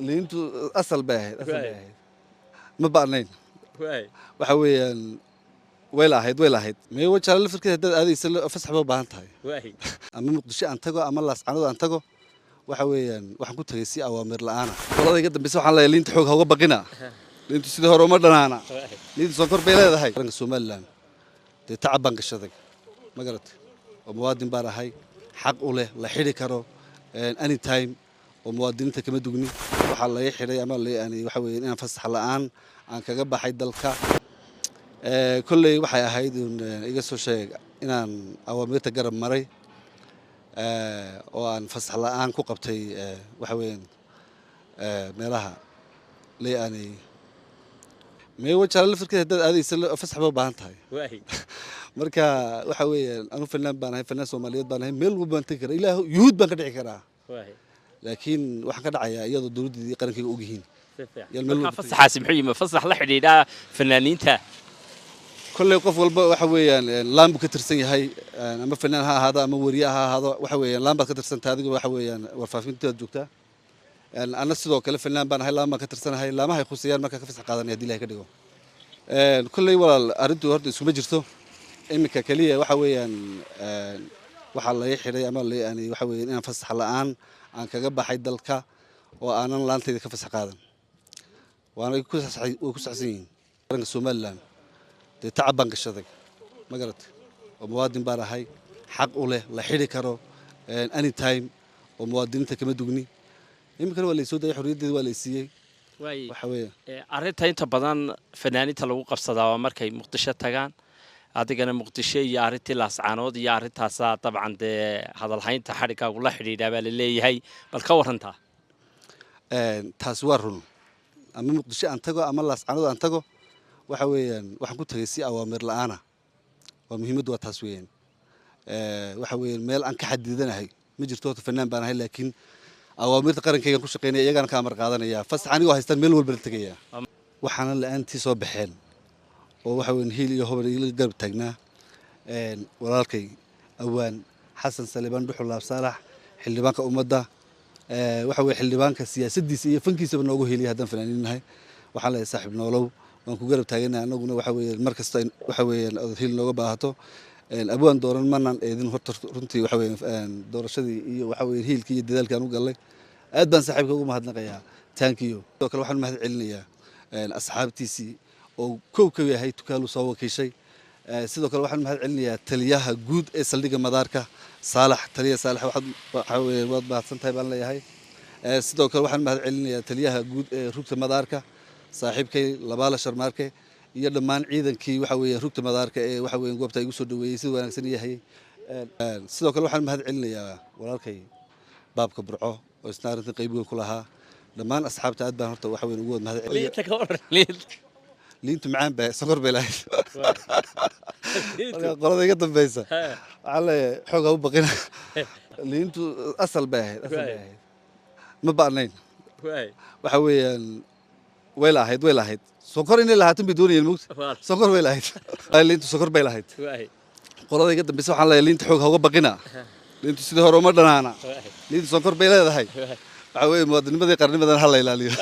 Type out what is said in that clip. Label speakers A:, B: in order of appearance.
A: Liintu asal bay ahayd, asal bay ahayd, ma ba'nayn. Waxa weeyaan way lahayd mee Wajaale laftirkeeda haddaad aadaysa fasax ba u baahan tahay. Ama Muqdisho aan tago ama Laascanood aan tago, waxa weeyaan waxaan ku tagay si awaamir la'aana. Qolada iga dambeysa waxaan leeyahay, liinta xoog ha uga baqina, liintu sidii hore uma dhanaana, liintu sonkor bay leedahay. Qaranka Somaliland dee tacab baan gashaday, ma garatay? Oo muwaadin baan ahay, xaq u leh la xidhi karo anytime, oo muwaadiniinta kama dugni. Waxaa laga xidhay ama yani waxa weeye inaan fasax la'aan aan kaga baxay dalka. Kolley waxay ahayd un iga soo sheeg inaan awaamirta garab maray oo aan fasax la'aan ku qabtay waxa weeyaan meelaha leeyaanay mee Wajaale laftirkeeda haddaad aadaysa fasax ba u baahan tahay. Marka waxa weeyaan anu fanaan baan ahay, fanaan Soomaaliyeed baan ahay, meel walba baan tegi karaa, ilaah Yuhuud baan ka dhici karaa, laakiin waxaan ka dhacayaa iyadoo dowladdeedii qarankayga og yihiin. Yal meel
B: Markaa
A: walba tegi.
B: Fasaxaasi muxuu yimi? Fasax la xidhiidhaa fanaaniinta?
A: Kolley qof walba waxa weeyaan laan buu ka tirsan yahay, ama fanaan ha ahaado ama weriye ha ahaado. Waxa weeyaan laan baad ka tirsantahay adiga, waxa weeyaan warfaafintaad joogtaa. Anna sidoo kale fanaan baan ahay, laan baan ka tirsanahay, laamahay khusayaan markaa ka fasax qaadanaya haddii Ilahay ka dhigo. Kolley walaal, arrintu horta iskuma jirto. Iminka keliya waxa weeyaan waxaa laga xidhay ama yani waxa weeyaan inaan fasax la'aan aan kaga baxay dalka oo aanan laantayda ka fasax qaadan, waana way ku saxsan yihiin. Qaranka Somaliland dee tacab baan gashaday, ma garatay? Oo muwaadin baan ahay, xaq u leh la xidhi karo anytime, oo muwaadiniinta kama dugni. Iminkana waa laysoo dayay, xorriyaddeeda waa laysiiyey. Waxa weeye
B: Arrinta inta badan fanaaniinta lagu qabsadaa waa markay Muqdisho tagaan. Adigana Muqdisho iyo arrintii Laascaanood iyo arrintaasaa dabcan dee hadalhaynta xadhiggaagu la xidhiidhaa baa la leeyahay. Bal ka warantaa?
A: Taasi waa run. Ama Muqdisho aan tago ama Laascaanood aan tago, waxa weeyaan waxaan ku tagay si awaamir la'aana. Waa muhiimaddu, waa taas weeyaan. Waxa weeyaan meel aan ka xadidanahay ma jirto. Horta fanaan baan ahay, laakiin awaamirta qarankaygan ku shaqeynaya, iyagaana ka amar qaadanaya. Fasax anigoo haystaan meel walba la tegaya. Waxaana la-aantii soo baxeen oo waxa weeyaan hiil iyo hobol ila garab taagnaa walaalkay awaan Xasan Salibaan Dhuxul Laab Saalax, xildhibaanka ummadda. Waxa weye xildhibaanka siyaasaddiisa iyo fankiisaba noogu heliya haddaan fanaaniin nahay. Waxaan leeyahay, saaxiib noolow, waan ku garab taaganahay annaguna. Waxa weeye mar kasta waxa weeyaan ood hiil nooga baahato. Abwaan dooran manaan eedin horta runtii. Waxa weeye doorashadii iyo waxa weeye hiilkii iyo dadaalkii aan u galnay, aad baan saaxiibka ugu mahadnaqayaa, thank you. Sidoo kale waxaan u mahad celinayaa asxaabtiisii oo kow ka yahay Tukaalu soo wakiishay. Sidoo kale waxaan u mahad celinayaa taliyaha guud ee saldhigga madaarka, Saalax, taliya Saalax, waxa weeye waad mahadsan tahay baan leeyahay. Sidoo kale waxaan u mahad celinayaa taliyaha guud ee rugta madaarka, saaxiibkay Labaala Sharmaarke, iyo dhammaan ciidankii waxa weeye rugta madaarka ee waxa weeye goobta igu soo dhaweeyey sida wanaagsan yahay. Sidoo kale waxaan u mahad celinayaa walaalkay Baabka Burco oo isna arrintan qayb weyn ku lahaa. Dhammaan asxaabta aad baan horta waxa weyn ugu wada mahad celinayaa.
B: Liinta ka waran, liinta?
A: Liintu macaan bay, sonkor bay lahayd. Marka qolada iga dambeysa waxaan leeyahay, xoog ha u baqina, liintu asal bay ahayd, asal bay ahayd, ma ba'nayn. Waxa weeyaan way lahayd sonkor inay lahaatin bay doonayeen mogta, sonkor way lahayd, liintu sonkor bay lahayd. Qolada iga dambeysa waxaan leeyahay, liinta xoog ha uga baqina, liintu sidii hore uma dhanaana, liintu sonkor bay leedahay. Waxa weeye muwaadinimadii qarnimadan ha la ilaaliyo.